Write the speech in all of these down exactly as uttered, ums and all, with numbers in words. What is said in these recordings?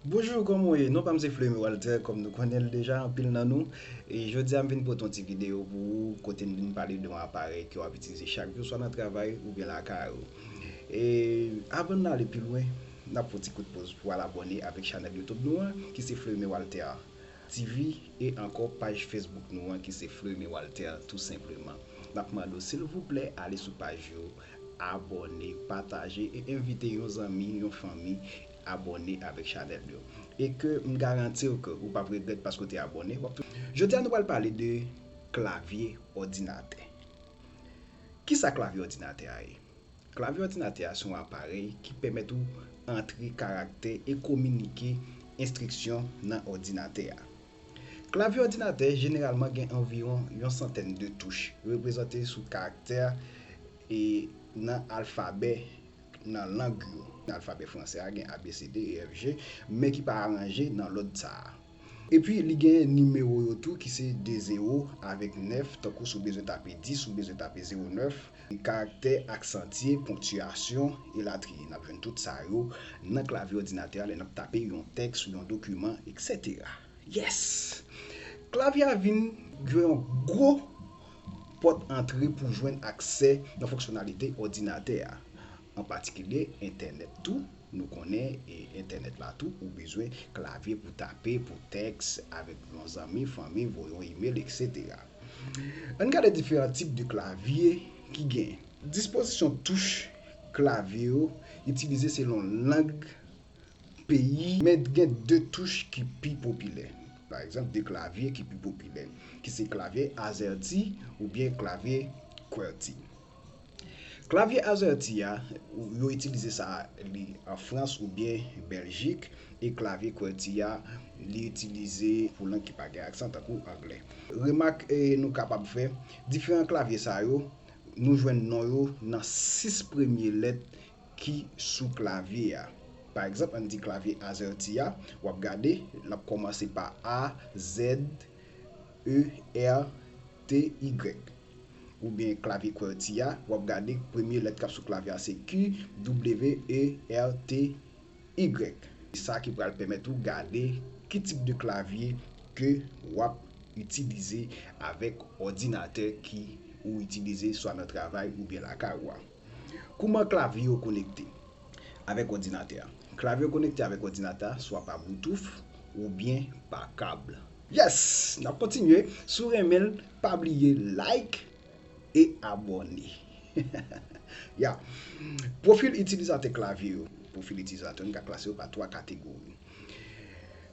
Bonjou, kòman w ye? Non pa m se Fleury Walter, kòm nou konnen l deja, anpil nan nou. E jodi a m vin pote yon ti videyo pou ou, kote m vin pale de yon aparèy ke w ap itilize chak jou, swa nan travay oubyen lakay ou. E avan n ale pi lwen, n ap fè yon ti kout poz pou al abòne avèk chanèl YouTube nou an, ki se Fleury Walter T V, e ankò paj Facebook nou an, ki se Fleury Walter tou senpleman. N ap mande w silvouplè ale sou paj yo, abòne, pataje e envite yon zanmi, yon fanmi abòne avèk chanèl yo. E ke m garanti w ke ou p ap regrèt paske w te abòne. W ap tou- Jodi a nou pral pale de klavye òdinatè. Kisa klavye òdinatè a ye? Klavye òdinatè a se yon aparèy ki pèmèt ou antre karaktè e kominike enstriksyon nan òdinatè a. Klavye òdinatè jeneralman gen anviwon yon santèn de touch, reprezante sou karaktè e nan alfabè nan lang yo. Nan alfabè fransè a, gen A, B, C, D, E, F, G, men ki pa aranje nan lòd sa a. Epi, li gen nimewo yo tou, ki se de zewo avèk nèf, tankou si w bezwen tape dis, ou bezwen tape zewo nèf. Karaktè aksantye, ponktiyasyon, elatriye. N ap jwenn tout sa yo nan klavye òdinatè a lè n ap tape yon tèks, yon dokiman, etsetera. Yes! Klavye a vin yon gwo pòt antre pou jwenn aksè nan fonksyonalite òdinatè a, an patikilye entènèt tou. Nou konnen, e, entènèt la tou, ou bezwen klavye pou tape, pou tèks avèk yon zanmi, fanmi, voye yon imèl, etsetera. Ann gade diferan tip de klavye ki gen. Dispozisyon touch klavye yo itilize selon lang peyi, men gen de touch ki pi popilè. Pa egzanp, de klavye ki pi popilè, ki se klavye AZERTY oubyen klavye QWERTY. Klavye AZERTY a, yo itilize sa li an Frans oubyen Bèljik, e klavye QWERTY a, li itilize pou lang ki pa gen aksan, tankou anglè. Remak, e, nou kapab fè, diferan klavye sa yo, nou jwenn non yo nan sis premye lèt ki sou klavye a. Pa egzanp, ann di klavye AZERTY a, w ap gade, l ap kòmanse pa A, Z, E, R, T, Y. Oubyen klavye QWERTY a, w ap gade premye lèt k ap sou klavye a se Q, W, E, R, T, Y. Sa ki pral pèmèt ou gade ki tip de klavye ke w ap itilize avèk òdinatè ki ou itilize swa nan travay oubyen lakay ou a. Kouman klavye yo konekte avèk òdinatè a? Klavye yo konekte avèk òdinatè a swa pa Bluetooth oubyen pa kab. Yes! N ap kontinye. Si w renmen l, pa bliye like e abòne. Ya. Pwofil itilizatè klavye yo. Pwofil itilizatè, n ka klase yo pa twa kategori.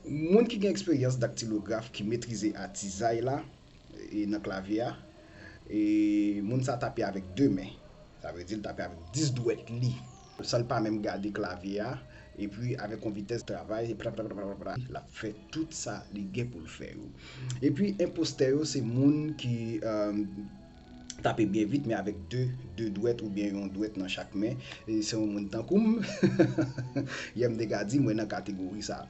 Moun ki gen eksperyans daktilograf, ki metrize atizay la, e nan klavye a, e moun sa tape avèk de men. Sa vle di l tape avèk dis dwèt li. San l pa menm gade klavye a, epi avèk yon vitès travay, e pra, pra, pra, pra, pra, l ap fè tout sa li gen pou l fè yo. Epi enpostè yo, se moun ki, euh, tape byen vit, men avèk de, de dwèt oubyen yon dwèt nan chak men. E se yon moun tankou m. Yè m te ka di, mwen nan kategori sa.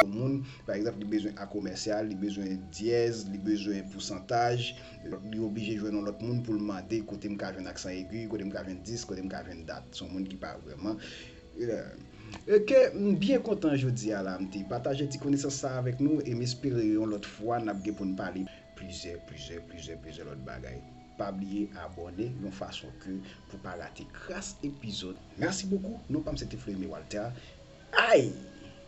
Yon moun, pa egzanp, li bezwen a komèsyal, li bezwen dyèz, li bezwen pousantaj, li oblije jwenn yon lòt moun pou l mande kote m ka jwenn aksan egi, kote m ka jwenn dis, kote m ka jwenn dat. Se yon moun ki pa vrèman, euh, e ke m byen kontan jodi a la, m te pataje ti konesans sa avèk nou, e m espere yon lòt fwa n ap gen pou n pale plizyè, plizyè, plizyè, plizyè lòt bagay. Pa bliye abòne yon fason ke pou pa rate kras epizòd. Merci beaucoup. Non pa m se te Fleury Walter. Ay!